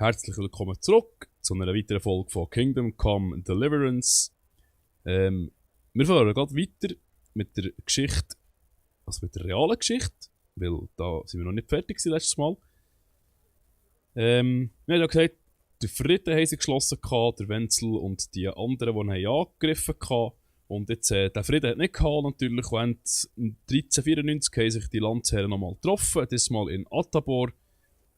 Herzlich willkommen zurück zu einer weiteren Folge von Kingdom Come Deliverance. Wir fahren gerade weiter mit der Geschichte, also mit der realen Geschichte, weil da sind wir noch nicht fertig gewesen letztes Mal. Wir haben ja gesagt, der Frieden haben sie geschlossen, der Wenzel und die anderen, die haben angegriffen haben. Und jetzt, der Frieden hat nicht gehabt, natürlich, und 1394 haben sich die Landsherren nochmal getroffen, diesmal in Attabor.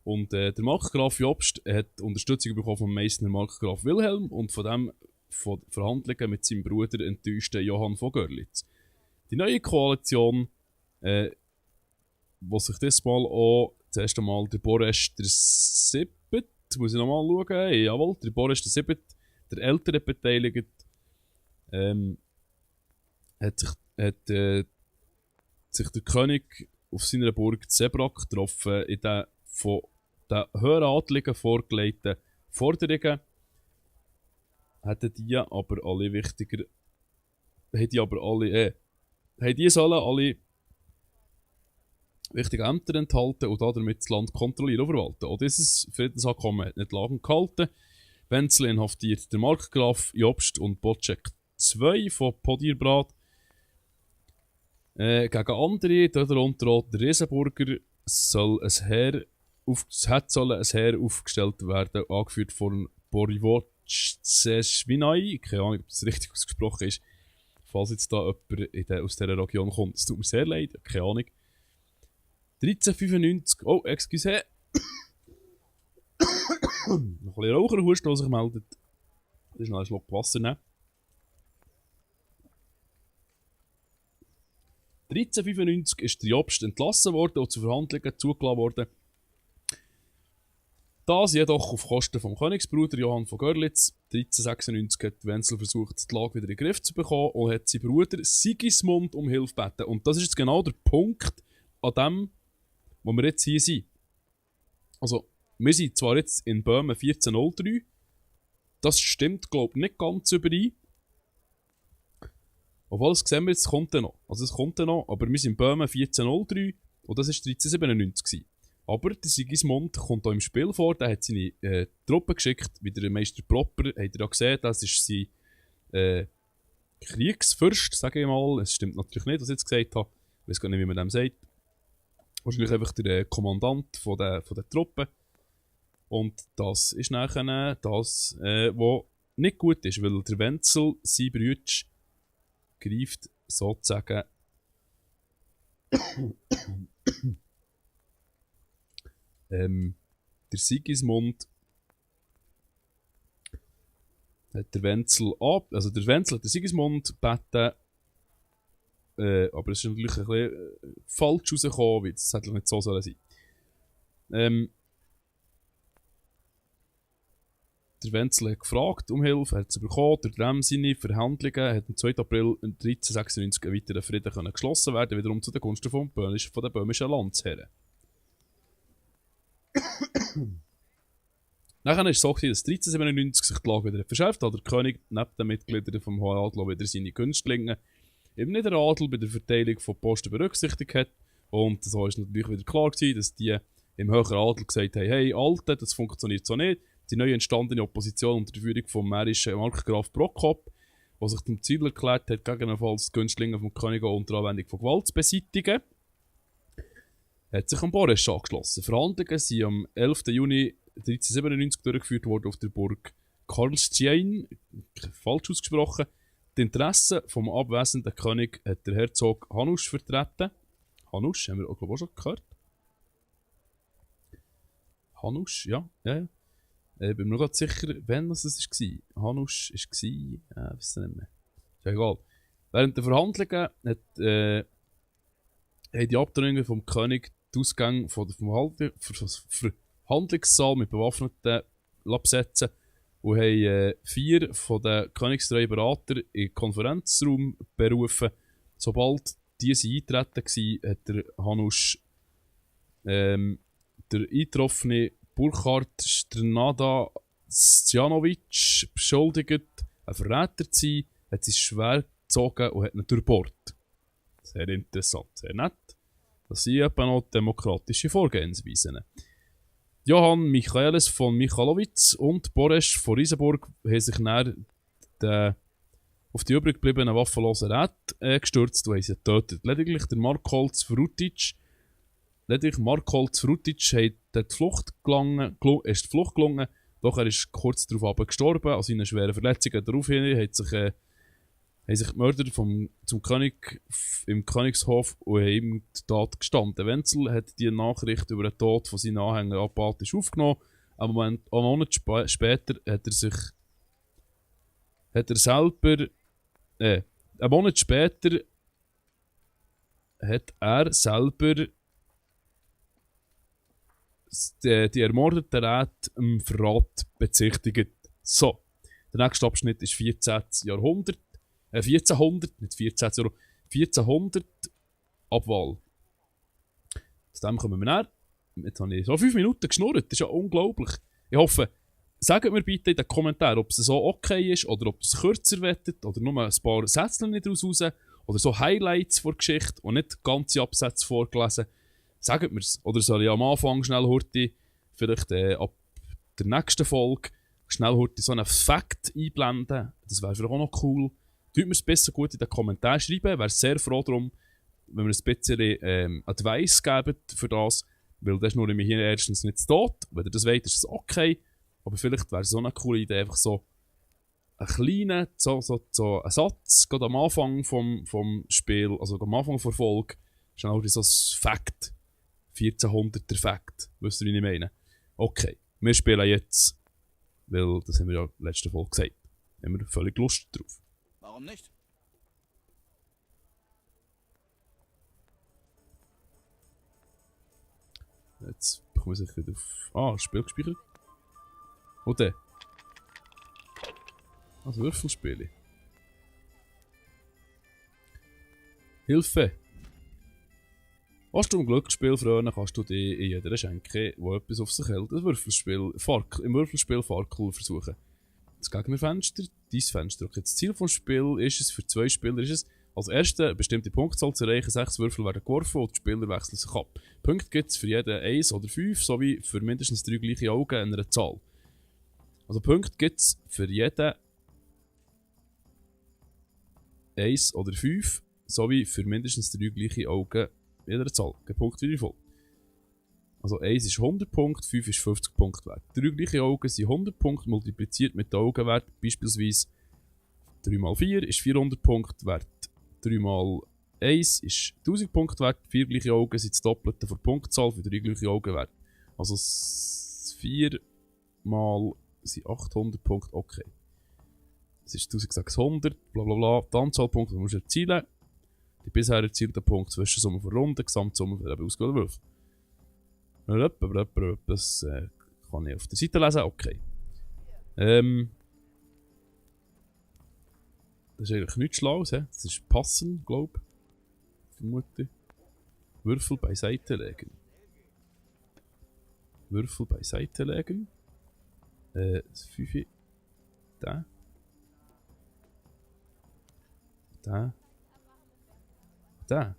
Und der Markgraf Jobst hat Unterstützung bekommen vom Meißner Markgraf Wilhelm und von dem von Verhandlungen mit seinem Bruder enttäuschten Johann von Görlitz. Die neue Koalition, wo sich diesmal auch zuerst einmal der Boris der Siebte, muss ich nochmal schauen, jawohl, der Boris der Siebte, der Ältere beteiligt, hat sich der König auf seiner Burg Zebrach getroffen, in den von den Höheradligen vorgelegten Forderungen hätten die aber alle wichtiger, sollen alle wichtige Ämter enthalten und damit das Land kontrollieren und verwalten. Auch dieses Friedensabkommen hat nicht lange gehalten. Wenzel inhaftiert der Markgraf Jobst und Bocek II von Podierbrat. Gegen andere, darunter auch der Riesenburger, soll ein Heer aufgestellt werden, angeführt von Borivotschewinai. Keine Ahnung, ob das richtig ausgesprochen ist. Falls jetzt da jemand aus dieser Region kommt, es tut mir sehr leid, keine Ahnung. 1395, oh, excuse. Noch ein bisschen Raucherhusten, der sich meldet. Ich muss noch einen Schluck Wasser nehmen. 1395 ist der Jobst entlassen worden und zu Verhandlungen zugelassen worden. Das jedoch auf Kosten vom Königsbruder Johann von Görlitz. 1396 hat Wenzel versucht, die Lage wieder in den Griff zu bekommen und hat seinen Bruder Sigismund um Hilfe gebeten. Und das ist jetzt genau der Punkt an dem, wo wir jetzt hier sind. Also, wir sind zwar jetzt in Böhmen 1403, das stimmt, glaube ich, nicht ganz überein. Obwohl, das sehen wir jetzt, kommt dann noch. Also, es kommt dann noch, aber wir sind in Böhmen 1403 und das war 1397 gewesen. Aber der Sigismund kommt hier im Spiel vor, der hat seine Truppen geschickt, wie der Meister Proper, habt ihr ja gesehen, das ist sein Kriegsfürst, sage ich mal. Es stimmt natürlich nicht, was ich jetzt gesagt habe. Ich weiß gar nicht, wie man dem sagt. Wahrscheinlich einfach der Kommandant von der Truppe. Und das ist nachher das, was nicht gut ist, weil der Wenzel, sein Bruder, greift sozusagen der Sigismund hat der Wenzel ab, also der Wenzel hat den Sigismund gebeten, aber es ist natürlich ein bisschen falsch rausgekommen, weil es hätte nicht so sein sollen. Der Wenzel hat gefragt um Hilfe, hat sie bekommen. Durch seine Verhandlungen hat am 2. April 1396 ein weiterer Frieden geschlossen werden, wiederum zu den Gunsten von den böhmischen Landsherren. Nachher war es so, dass 1397 sich die Lage wieder verschärft hat. Der König neben den Mitgliedern vom Hohen Adel wieder seine Günstlinge im Niederadel bei der Verteilung von Posten berücksichtigt hat. Und so war natürlich wieder klar gewesen, dass die im höheren Adel gesagt haben, hey Alte, das funktioniert so nicht. Die neu entstandene Opposition unter der Führung vom mährischen Markgraf Prokop, der sich zum Ziel erklärt hat, gegebenenfalls die Günstlinge vom König unter Anwendung von Gewalt zu beseitigen, hat sich am Boris angeschlossen. Verhandlungen sind am 11. Juni 1397 durchgeführt worden auf der Burg Karlstein, falsch ausgesprochen. Die Interessen vom abwesenden König hat der Herzog Hanusch vertreten. Hanusch, haben wir auch, glaube ich, auch schon gehört. Hanusch, ja. Ich bin mir noch nicht sicher, wann das war. Hanusch war, weiß nicht mehr. Ist ja egal. Während der Verhandlungen haben die Abtrünnungen vom König die Ausgänge vom Verhandlungssaal mit Bewaffneten besetzen und haben 4 von den königstreuen Beratern in den Konferenzraum berufen. Sobald diese eingetreten waren, hat der Hanusch der eingetroffene Burkhard Strnada Stjanovic beschuldigt, ein Verräter zu sein, hat sein Schwert gezogen und hat ihn durchbohrt. Sehr interessant, sehr nett. Das sind etwa noch demokratische Vorgehensweisen. Johann Michaelis von Michalowitz und Boris von Riesenburg haben sich dann auf die übrig gebliebenen waffenlosen Räte gestürzt und haben sie getötet. Lediglich der Markholz Frutic hat die Flucht gelungen, doch er ist kurz darauf gestorben, an seinen schweren Verletzungen. Daraufhin haben sich die Mörder zum König im Königshof und haben ihm die Tat gestanden. Wenzel hat die Nachricht über den Tod von seinen Anhängern apathisch aufgenommen. Einen Monat später hat er selber die ermordeten Räte im Verrat bezichtigt. So, der nächste Abschnitt ist 14. Jahrhundert. 1400, nicht 14. Jahrhundert, 1400 Abwahl. Zu dem kommen wir näher. Jetzt habe ich so 5 Minuten geschnurrt, das ist ja unglaublich. Ich hoffe, sagt mir bitte in den Kommentaren, ob es so okay ist oder ob ihr es kürzer wettet oder nur ein paar Sätze nicht daraus raus oder so Highlights vor Geschichte und nicht ganze Absätze vorgelesen. Sagt mir es. Oder soll ich am Anfang schnell Hurti, vielleicht ab der nächsten Folge, schnell Hurti so einen Fact einblenden? Das wäre vielleicht auch noch cool. Tut mir es besser gut in den Kommentaren schreiben. Wäre sehr froh darum, wenn wir ein bisschen Advice geben für das. Weil das schnurren wir hier erstens nicht zu tot. Wenn ihr das wollt, ist es okay. Aber vielleicht wäre es so eine coole Idee, einfach so einen kleinen so einen Satz, gerade am Anfang vom Spiel, also am Anfang der Folge, schnell so ein Fact. 1400er Fact. Wisst ihr, wie ich meine? Okay, wir spielen jetzt, weil das haben wir ja in der letzten Folge gesagt. Haben wir völlig Lust drauf. Warum nicht? Jetzt bekomme ich sicher wieder auf... Spiel gespeichert. Und dann? Also Würfelspiele. Hilfe! Hast du im Glücksspiel frönen, kannst du dich in jeder Schenke, die etwas auf sich hält, im Würfelspiel Farkel versuchen. Das Gegnerfenster, dein Fenster. Okay, das Ziel des Spiels ist es, für 2 Spieler ist es, als erster eine bestimmte Punktzahl zu erreichen. 6 Würfel werden geworfen und die Spieler wechseln sich ab. Punkte gibt es für jeden 1 oder 5, sowie für mindestens 3 gleiche Augen in einer Zahl. Also Punkte gibt es für jeden 1 oder 5, sowie für mindestens 3 gleiche Augen in einer Zahl. Ein Punkt wieder voll. Also 1 ist 100 Punkte, 5 ist 50 Punkte wert. 3 gleiche Augen sind 100 Punkte multipliziert mit dem Augenwert. Beispielsweise 3 mal 4 ist 400 Punkte wert. 3 mal 1 ist 1000 Punkte wert. 4 gleiche Augen sind das Doppelte der Punktzahl für 3 gleiche Augen wert. Also 4 mal sind 800 Punkte. Okay. Das ist 1600, bla bla bla. Die Anzahl Punkte, die du erzielen musst. Die bisher erzielten Punkte, Zwischensumme von Runden, Gesamtsumme für den ausgewählten Würfel. Das kann ich auf der Seite lesen. Okay. Das ist eigentlich nichts Schlaues. Das ist passend, glaube ich. Vermute. Würfel beiseite legen. Würfel beiseite legen. Das 5. Da. Da. Da.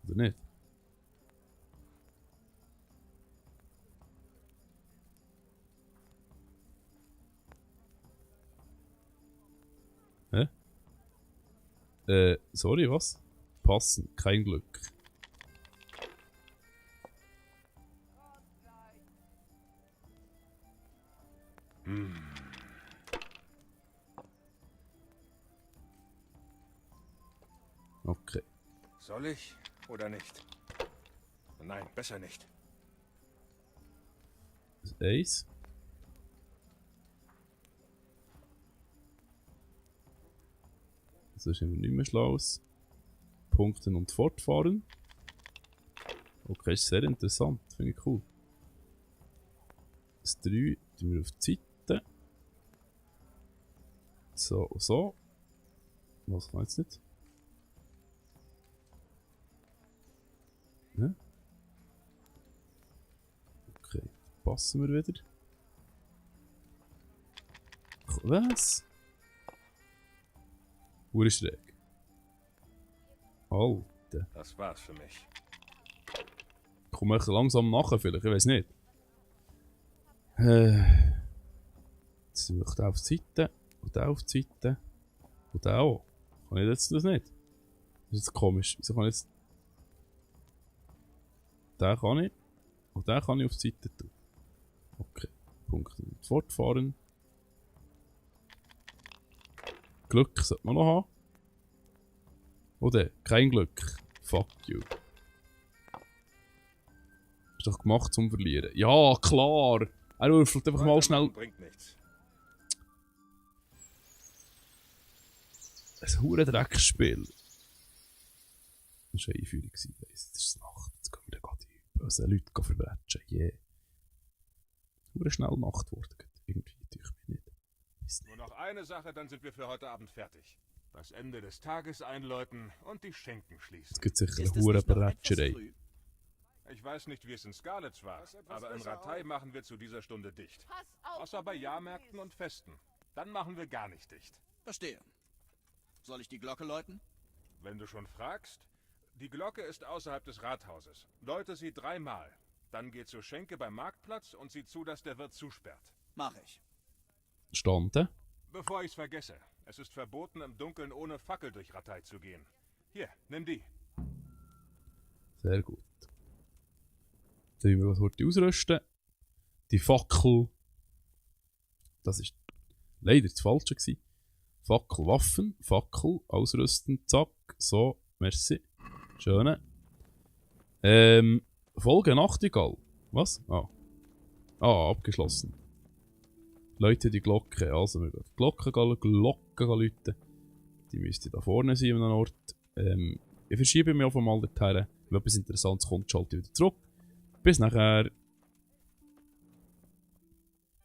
Oder nicht? Hä? Sorry, was? Passen, kein Glück. Okay. Soll ich oder nicht? Nein, besser nicht. Das Ace. Das ist immer nicht mehr schlau. Punkten und fortfahren. Okay, ist sehr interessant. Finde ich cool. Das 3 tun wir auf die Seite. So, so. Was kann jetzt nicht? Ja. Okay, passen wir wieder. Was? Hure schräg. Alter. Seite. Das war's für mich. Komm ich langsam nachher vielleicht, ich weiß nicht. Jetzt nehme ich den auf die Seite und den auf die Seite und den auch. Kann ich jetzt das nicht? Das ist jetzt komisch. Wieso kann ich jetzt... Den kann ich und den kann ich auf die Seite tun. Okay, Punkt. Fortfahren. Glück sollte man noch haben. Oder? Kein Glück. Fuck you. Ist doch gemacht zum Verlieren. Ja, klar! Er würfelt einfach mal schnell. Bringt nichts. Ein hure Dreckspiel. Das war eine Einführung, weiss. Jetzt ist es Nacht. Jetzt gehen wir gerade die bösen Leute verbrechen. Yeah. Hure schnell Nacht geworden. Irgendwie tue ich mich nicht. Nur noch eine Sache, dann sind wir für heute Abend fertig. Das Ende des Tages einläuten und die Schenken schließen. Es gibt sicher Ist eine es hure nicht noch etwas Beratscherei. früh? Ich weiß nicht, wie es in Scarlets war, aber in Ratay machen wir zu dieser Stunde dicht. Außer bei Jahrmärkten und Festen. Dann machen wir gar nicht dicht. Verstehe. Soll ich die Glocke läuten? Wenn du schon fragst, die Glocke ist außerhalb des Rathauses. Läute sie 3-mal. Dann geh zur Schenke beim Marktplatz und sieh zu, dass der Wirt zusperrt. Mach ich. Standen. Bevor ich's vergesse, es ist verboten, im Dunkeln ohne Fackel durch Ratay zu gehen. Hier, nimm die. Sehr gut. Dann müssen wir was heute ausrüsten. Die Fackel. Das ist leider das Falsche gewesen. Fackel, Waffen, Fackel, ausrüsten, zack, so, merci. Schöne. Folge Nachtigall. Was? Abgeschlossen. Leute die Glocke. Also wir gehen Glocken läuten. Die müsste da vorne sein an einem Ort. Ich verschiebe mich einfach mal dorthin. Wenn etwas Interessantes kommt, schalte ich wieder zurück. Bis nachher.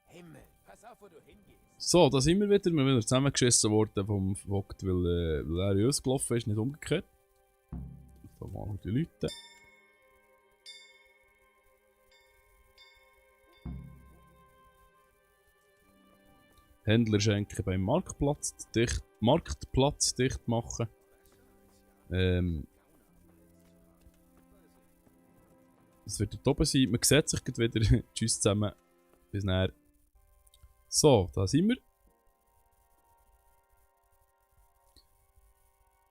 Himmel, pass auf, wo du hingehst. So, da sind wir wieder. Wir sind wieder zusammengeschissen worden vom Vogt, weil er in uns gelaufen ist, nicht umgekehrt. Da mal noch die Leute. Händler schenken beim Marktplatz dicht machen. Das wird dort oben sein. Man sieht sich gleich wieder. Tschüss zusammen. Bis nachher. So, da sind wir.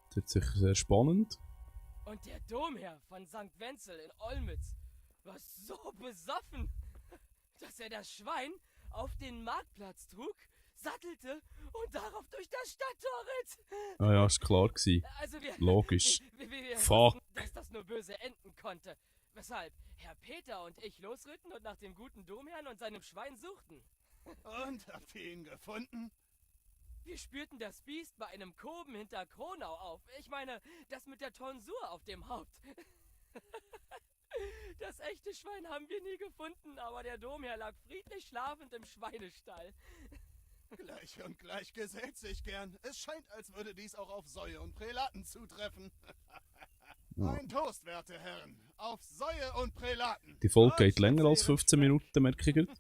Das wird sicher sehr spannend. Und der Domherr von St. Wenzel in Olmütz war so besoffen, dass er das Schwein auf den Marktplatz trug, sattelte und darauf durch das Stadttor ritt. Ah ja, ist klar gewesen. Also Logisch. wir Fuck. wussten, dass das nur böse enden konnte. Weshalb Herr Peter und ich losritten und nach dem guten Domherrn und seinem Schwein suchten. Und habt ihr ihn gefunden? Wir spürten das Biest bei einem Koben hinter Kronau auf. Ich meine, das mit der Tonsur auf dem Haupt. Das echte Schwein haben wir nie gefunden, aber der Domherr lag friedlich schlafend im Schweinestall. Gleich und gleich gesellt sich gern. Es scheint, als würde dies auch auf Säue und Prälaten zutreffen. Ein Toast, werte Herren, auf Säue und Prälaten. Die Folge geht länger als 15 Minuten, merke ich gerade.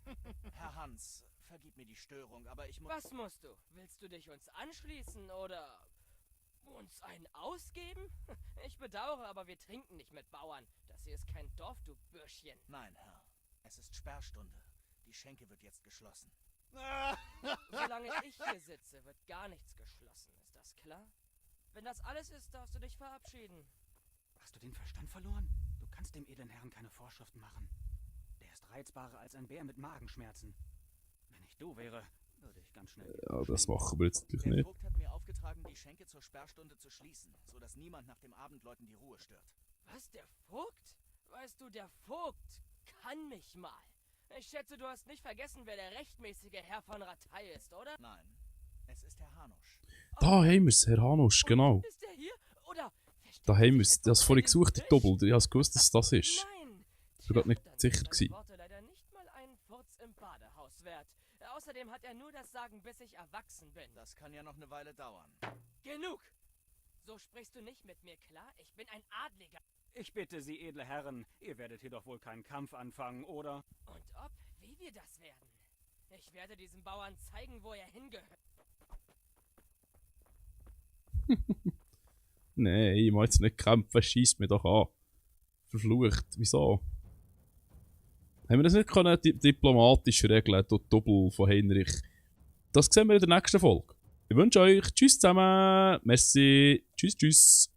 Herr Hans, vergib mir die Störung, aber ich muss... Was musst du? Willst du dich uns anschließen oder uns einen ausgeben? Ich bedauere, aber wir trinken nicht mit Bauern. Das hier ist kein Dorf, du Bürschchen. Nein, Herr. Es ist Sperrstunde. Die Schenke wird jetzt geschlossen. Solange ich hier sitze, wird gar nichts geschlossen. Ist das klar? Wenn das alles ist, darfst du dich verabschieden. Hast du den Verstand verloren? Du kannst dem edlen Herrn keine Vorschriften machen. Der ist reizbarer als ein Bär mit Magenschmerzen. Wenn ich du wäre, würde ich ganz schnell... Ja, das machen wir jetzt natürlich Der nicht. Vogt hat mir aufgetragen, die Schenke zur Sperrstunde zu schließen, sodass niemand nach dem Abendläuten die Ruhe stört. Was, der Vogt? Weißt du, der Vogt kann mich mal. Ich schätze, du hast nicht vergessen, wer der rechtmäßige Herr von Ratay ist, oder? Nein, es ist Herr Hanusch. Da haben wir es, Herr Hanusch, genau. Ist er hier? Oder Da haben wir es. Das vorhin gesucht, die Doppel. Ich habe gewusst, dass das ist. Nein. Ich bin gerade nicht Dann sicher sind deine gewesen. Worte leider nicht mal einen Furz im Badehaus wert. Außerdem hat er nur das Sagen, bis ich erwachsen bin. Das kann ja noch eine Weile dauern. Genug! So sprichst du nicht mit mir, klar? Ich bin ein Adliger. Ich bitte Sie, edle Herren, ihr werdet hier doch wohl keinen Kampf anfangen, oder? Und ob, wie wir das werden. Ich werde diesem Bauern zeigen, wo er hingehört. Nein, ich muss jetzt nicht kämpfen, schießt mich doch an. Verflucht, wieso? Haben wir das nicht können, diplomatisch regeln, der Double von Heinrich? Das sehen wir in der nächsten Folge. Ich wünsche euch Tschüss zusammen. Merci. Tschüss, tschüss.